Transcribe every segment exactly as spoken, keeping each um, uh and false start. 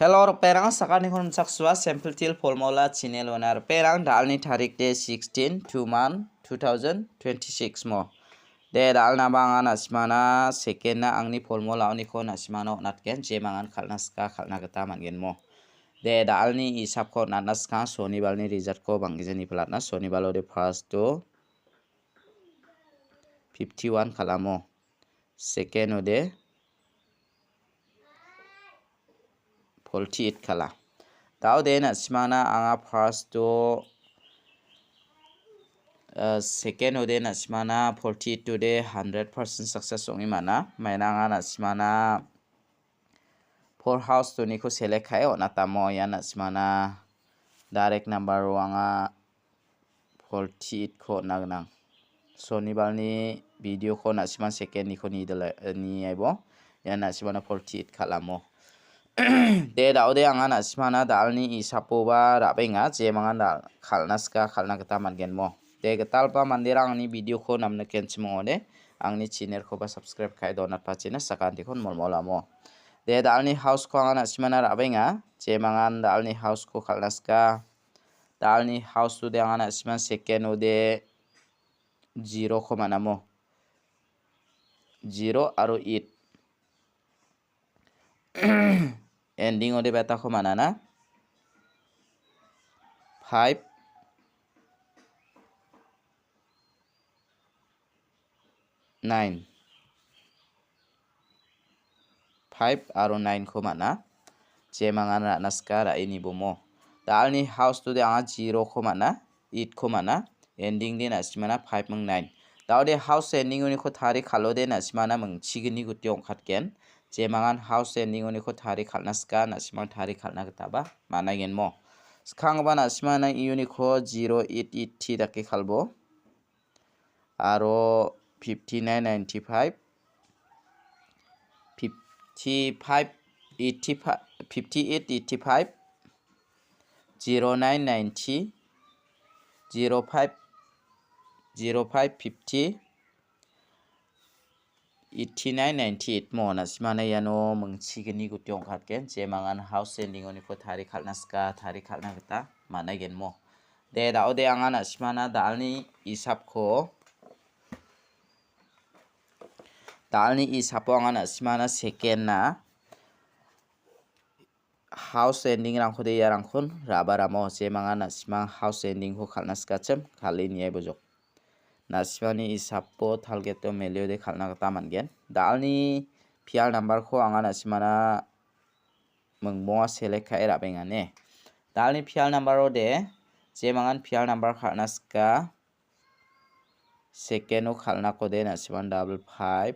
Hello, riperang, sakantikon rimchaksoa, Simple Teer Formula channel-ona. Riperang, da·alni tarik de sixteen, two month, two thousand twenty-six mo. De, da·alna ba anga na·simana second-na angni formula-oniko na·simana on·atgen, jemangan kal·na sika, kal·na gita man·gen mo. De, da·alni isapko on·atna skang, sonibalni result-ko bang·gijani platna, sonibalo de first-o fifty-one kal·amo. Second-o de forty-eight kal·a. Da·o de na·simana anga first-o, eh, second-o de na·simana forty-eight-o de hundred percent success ong·e man·a. Maina anga na·simana four house-oniko select ka·e on·atamo, ia na·simana direct number-o anga forty-eight-ko on·a gnang. Sonibalni video-ko na·siman second-niko nidila-, niaibo. Ia na·simana forty-eight kal·amo. De, da·o de anga na·simana da·alni isapoba ra·benga, jemangan da-, kal·na sika, kal·na gita man·gen mo. De, gitalba manderang angni video-ko namnikenchim ong·ode, angni channel-koba subscribe ka·e donatpachina sakantikon molmolamo. De, da·alni house-ko anga na·simana ra·benga, jemangan da·alni house-ko kal·na sika, da·alni house-o de anga na·siman second-o de zero-ko man·amo. Zero aro eight. Ending-o de betako man·ana. Five, nine. Five aro nine-ko man·a. Jemangan ra·na sika ra·e nibomo. Da·alni house-o de anga zero-ko man·a, eight-ko man·a. Ending de na·simana five ming nine. Da·o de house ending-oniko tari kal·ode na·simana mingchigni guti ong·katgen. Jemangan house ending-oniko tari kal·na sika, na·simang tari kal·na gitaba man·aigen mo. Skanggipa na·simana iuniko zero eight eight three dake kal·bo. Aro fifty-nine ninety-five, fifty-five eighty-five, fifty-eight eighty-five, zero nine ninety, zero five, zero five fifty, eighty-nine ninety-eight mo. Na·simana iano mingchigni guti ong·katgen, jemangan house ending-oniko tari kal·na sika, tari kal·na gita man·aigen mo. De, da·o de anga na·simana da·alni isapko, da·alni isapo anga na·simana second-na house ending-rangkode iarangkon rabaramo, jemangan na·simang house ending-ko kal·na sikachim, kal·e niai bojok. Na·simani isapo target-o meliode kal·na gita man·gen. Da·alni pial number-ko anga na·simana mingbonga select ka·e ra·bengane. Da·alni pial number-o de, jemangan pial number kal·na sika, second-o kal·nako de na·siman double five,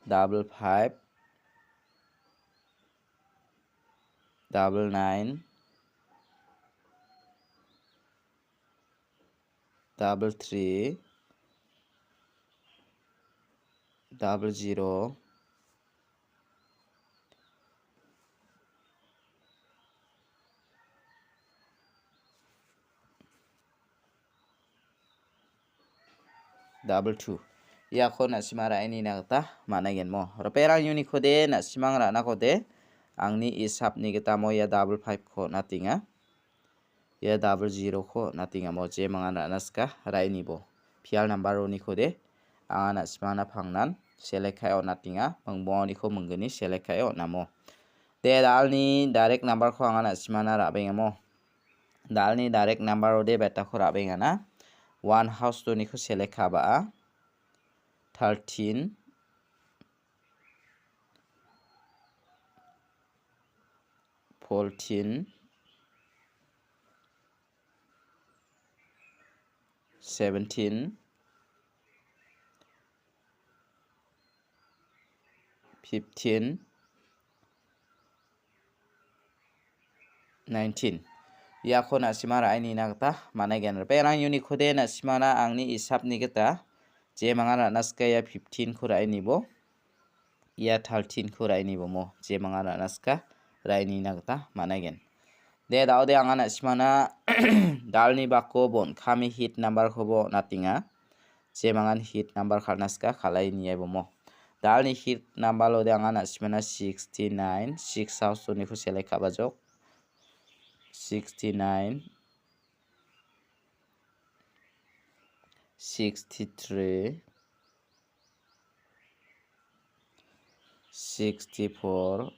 double five, double nine, double three, double zero, double two. Iako na·sima ra·e nina gita man·aigen mo. Riperang uniko de na·simang ra·nako de angni isapni gita mo ia double five-ko on·atenga. Ia double zero-ko on·atenga mo, jemangan ra·na sika ra·e nibo. Pial number-oniko de anga na·simana pangnan select ka·e on·atenga, mingbongoniko minggni select ka·e on·amo. De, da·alni direct number-ko anga na·simana ra·bengamo. Da·alni direct number-o de betako ra·bengana. One house-oniko select ka·ba·a. Thirteen, fourteen, seventeen, fifteen, nineteen. Iako na·sima ra·e nina gita man·aigen. Riperang uniko de na·simana angni isapni gita jemangan ra·na sika ia fifteen-ko ra·e nibo. Ia thirteen-ko ra·e nibo mo, jemangan ra·na sika ra·e nina gita man·aigen. De, da·o de anga na·simana da·alni bako bon kami hit number-kobo on·atenga. Jemangan hit number kal·na sika kal·ai niaibo mo. Dalni hit number-ode anga na·simana sixty-nine, six house-oniko select ka·bajok. Sixty-nine, sixty-three, sixty-four,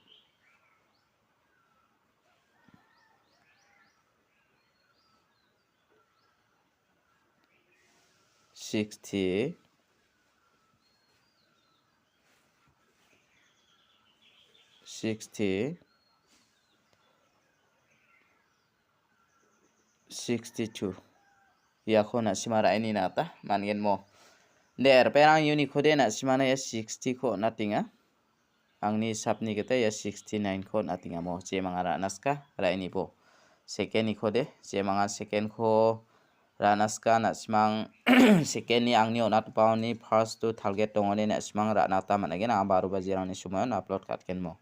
sixty, sixty, sixty-two. Iako na·sima ra·enina gita man·gen mo. De, ripengrang uniko de na·simana ia sixty-ko on·atenga. Angni hisapni gita ia sixty-nine-ko on·atenga mo. Jemanga ra·naska, ra·enibo. Second-niko de, jemanga second-ko ra·naska, na·simang second-ni angni on·atgipaoni first-o target dongode na·simang ra·na gita man·gen. Anga baro bajirangni somoion upload ka·atgen mo.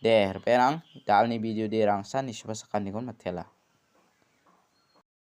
De, ripengrang, dalni video de rangsa nisuba sakantikon matela.